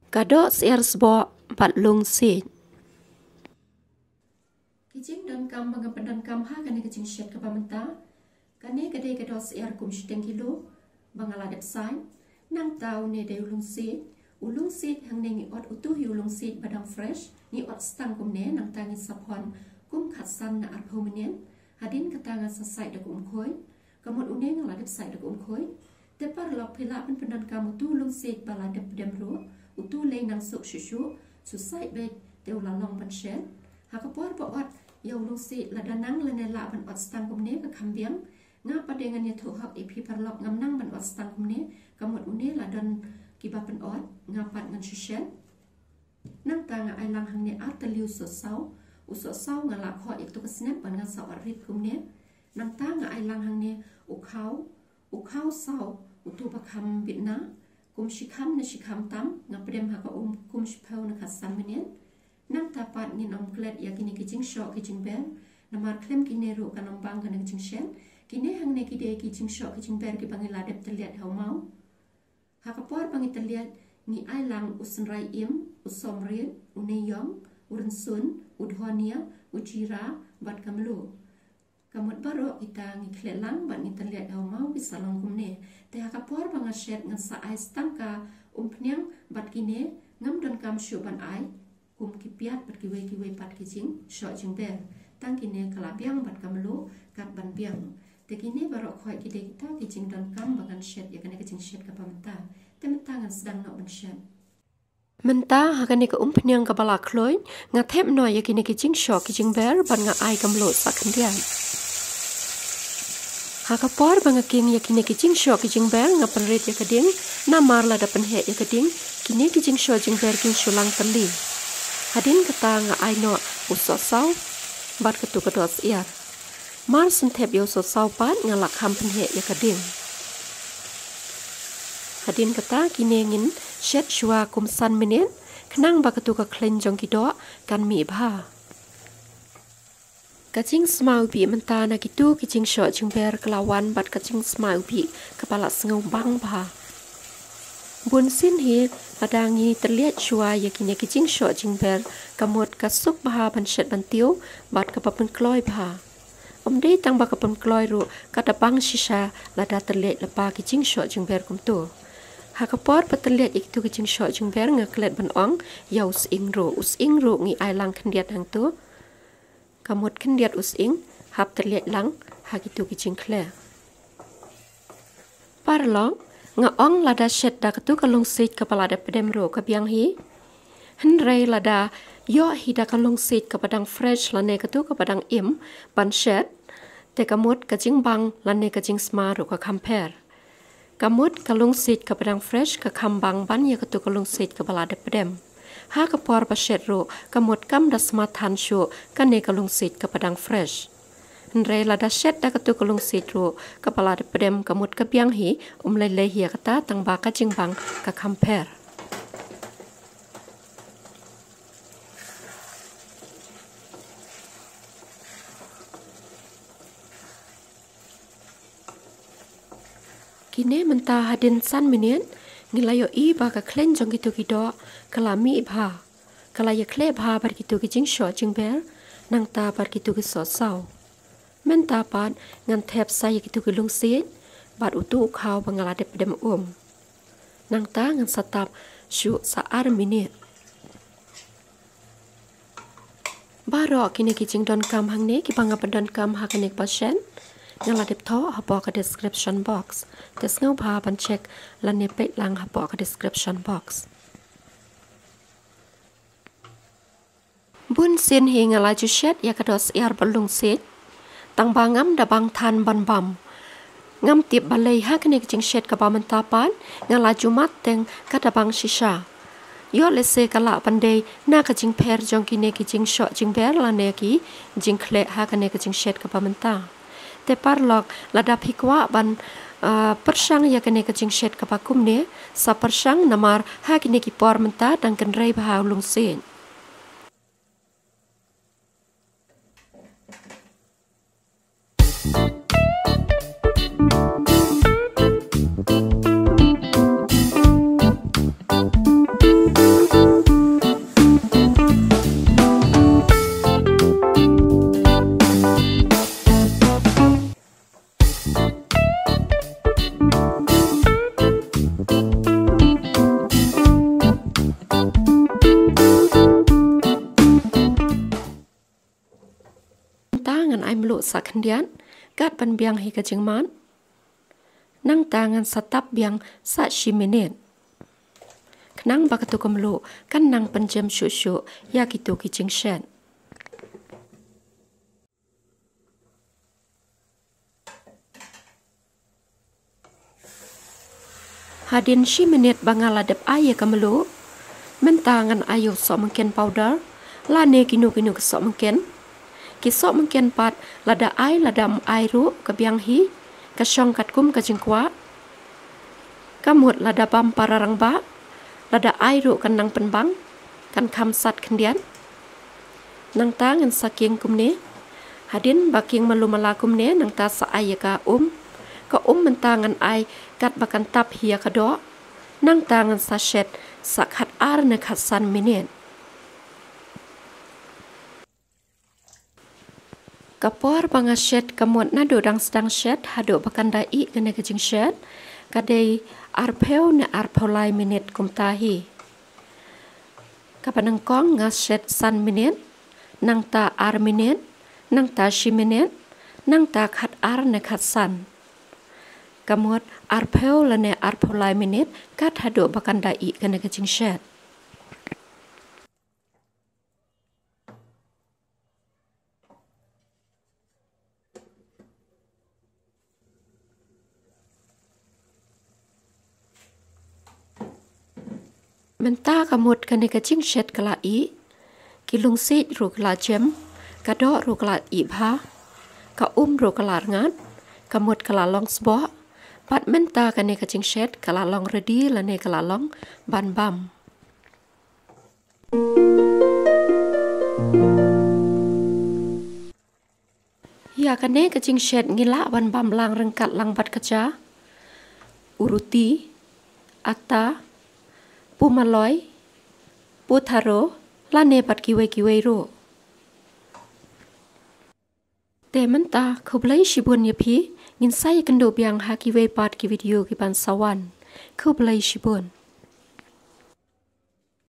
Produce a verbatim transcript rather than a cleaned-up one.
Ka doh syiar sboh bad lungsiej. Ki jingdonkam ba nga pyndonkam ha kane ka jingshet kaba mynta. Kane ka dei ka doh syiar kum shiteng kilo ba nga la dep sait. Nangta une dei u lungsiej. U lungsiej hangne ngi ot utu hi u lungsiej ba dang fresh, ngi ot stang kumne, nangta ngi sa phon kum khatsan na arphew minit. Hadien kata nga sa sait da ka umkhuid. Ka mut une nga la dep sait da ka umkhuid. Te paralok, phi lah ban pyndonkam utu u lungsiej ba la dep pdem ruh, utu lei nang suk shuh shuh, shu sait beit te u la long ban shet. Ha ka por ba ot ïa u lungsiej, lada nang lane lah ban ot stang kumne ka kham biang. Nga pat de ngan ïathuh hok ïa phi paralok, ngam nang ban ot stang kumne, ka mut une la don kiba pynot, nga pat ngan shu shet. Nangta nga ai lang hangne ar tylli u sohsaw. U sohsaw nga la khoh ïa katu ka snep ban nga sa ot rit kumne. Nangta nga ai lang hangne u khaw. U khaw saw, utu ba kham bitna, kum shikham ne shikham tam, nga pdem ha ka um kum shiphew ne khatsan minit. Nangta pat ngin ym klet ïa kine ki jingshoh ki jingber, namar khlem kine ruh kan ym bang kane ka jingshet. Kine hangne ki dei ki jingshoh ki jingber kiba ngi la dep tylliat ha u maw. Ha ka por ba ngi tylliat, ngi ai lang u synrai im, u somrit, u neiïong, u rynsun, u dhania, u jira, bad ka mluh. Ka mut baroh kita ngi khleh lang bad ngi tylliat ha u maw, ki sa long kumne. Te ha ka por ba nga shet ngan sa ai stang ka umphniang bad kine, ngam donkam shuh ban ai kum ki piat bad kiwei kiwei pat ki jingshoh jingber. Tang kine ka la biang bad ka mluh kat ban biang. Te kine baroh khoit ki dei kita ki jingdonkam ba ngan shet ïa kane ka jingshet kaba mynta. Te mynta ngan sdang noh ban shet. Mynta ha kane ka umphniang kaba la khluit, nga thep noh ïa kine ki jingshoh ki jingber bad nga ai ka mluh sa khyndiat. Ha ka por ba nga king ïa kine ki jingshoh ki jingber, nga pynrit ïa ka ding, namar lada pynheh ïa ka ding, kine ki jingshoh jingber kin shu lang tylli. Hadien kata nga ai noh u sohsaw bad katu ka doh syiar. Mar shen thep ïa u sohsaw pat nga la kham pynheh ïa ka ding. Hadien kata kine ngin shet shuwa kum san minit, khnang ba katu ka khleiñ jong ki doh kan mih bha. Ka jingsma u bih mynta na kitu ki jingshoh jingber ka la wan bad ka jingsma u bih kaba la sngew bang bha. Bun sien hi lada ngi tylliat shuwa ïa kine ki jingshoh jingber, ka mut ka suk bha ban shet ban tiew bad kaba pynkloi bha. Ym dei tang ba ka pynkloi ruh, ka da bang shisha lada tylliat lypa ki jingshoh jingber kumtu. Ha ka por ba tylliat ïa kitu ki jingshoh jingber nga klet ban ong ïa u sying ruh. U sying ruh ngi ai lang khyndiat hangtu. Ka mut khyndiat u sying, hap tylliat lang ha kitu ki jingkhleh. Paralok, nga ong lada shet da katu ka lungsiej kaba la dep pdem ruh ka biang hi. Hynrei lada ïoh hi da ka lungsiej kaba dang fresh lane katu kaba dang im ban shet, te ka mut ka jingbang lane ka jingsma ruh ka kham pher. Ka mut ka lungsiej kaba dang fresh ka kham bang ban ïa katu ka lungsiej kaba la dep pdem. Ha ka por ba shet ruh, ka mut kam da sma than shuh kane ka lungsiej kaba dang fresh. Hynrei lada shet da katu ka lungsiej ruh kaba la dep pdem, ka mut ka biang hi, ym lei lei hi ïa kata, tang ba ka jingbang ka kham pher. Kine mynta hadien san minit, ngi la ïohi ba ka khleiñ jong kitu ki doh ka la mih bha. Ka la ïakhleh bha bad kitu ki jingshoh jingber, nangta bad kitu ki sohsaw. Mynta pat ngan thep sa ïa kitu ki lungsiej bad utu u khaw ba nga la dep pdem um. Nangta ngan sa tap shuh sa ar minit. Baroh kine ki jingdonkam hangne kiba nga pyndonkam ha kane ka ba shet, nga la dep thoh hapoh ka description box. Te sngewbha ban check lane peit lang hapoh ka description box. Bun sien hi nga la ju shet ïa ka doh syiar bad lungsiej, tang ba ngam da bang than ban bam. Ngam tip balei ha kane ka jingshet kaba mynta pat nga la ju mad teng ka da bang shisha. Ïoh lehse ka lah ban dei na ka jingpher jong kine ki jingshoh jingber lane ki jingkhleh ha kane ka jingshet kaba mynta. Te paralok, lada phi kwah ban, ah, pyrshang ïa kane ka jingshet kaba kumne, sa pyrshang, namar ha kine ki por mynta dang kynrei bha u lungsiej. Sa khyndiat, kat ban biang hi ka jingmad. Nangta ngan sa tap biang sa shi minit. Khnang ba katu ka mluh kan nang pynjem shuh shuh ïa kitu ki jingshet. Hadien shi minit ba nga la dep ai ïa ka mluh, mynta ngan ai ïa u sohmynken powder lane kino kino ki sohmynken. Ki sohmynken pat lada ai lada ym ai ruh ka biang hi, ka shong katkum ka jingkwah. Ka mut lada bam para rangbah, lada ai ruh kan nang pynbang, kan kham sat khyndiat. Nangta ngan sa kieng kumne. Hadien ba kieng malu mala kumne, nangta sa ai ïa ka um. Ka um mynta ngan ai kat ba kan tap hi ïa ka doh. Nangta ngan sa shet sa khat ar ne khat san minit. Ka por ba nga shet ka mut naduh dang sdang shet haduh ba kan da ih kane ka jingshet, ka dei arphew ne arphew lai minit kumta hi. Kaba nyngkong nga shet san minit, nangta ar minit, nangta shi minit, nangta khat ar ne khat san. Ka mut arphew lane arphew lai minit kat haduh ba kan da ih kane ka jingshet. Mynta ka mut kane ka jingshet ka la ih, ki lungsiej ruh ka la jem, ka doh ruh ka la ih bha, ka um ruh ka la rngat, ka mut ka la long sboh. Bad mynta kane ka jingshet ka la long ready lane ka la long ban bam. Ïa kane ka jingshet ngi lah ban bam lang ryngkat lang bad ka ja, u ruti, ata, pu maloi, pu tharo, lane bad kiwei kiwei ruh. Te mynta khublei shibun ïa phi, ngin sa ïakynduh biang ha kiwei pat ki video ki ban sa wan. Khublei shibun.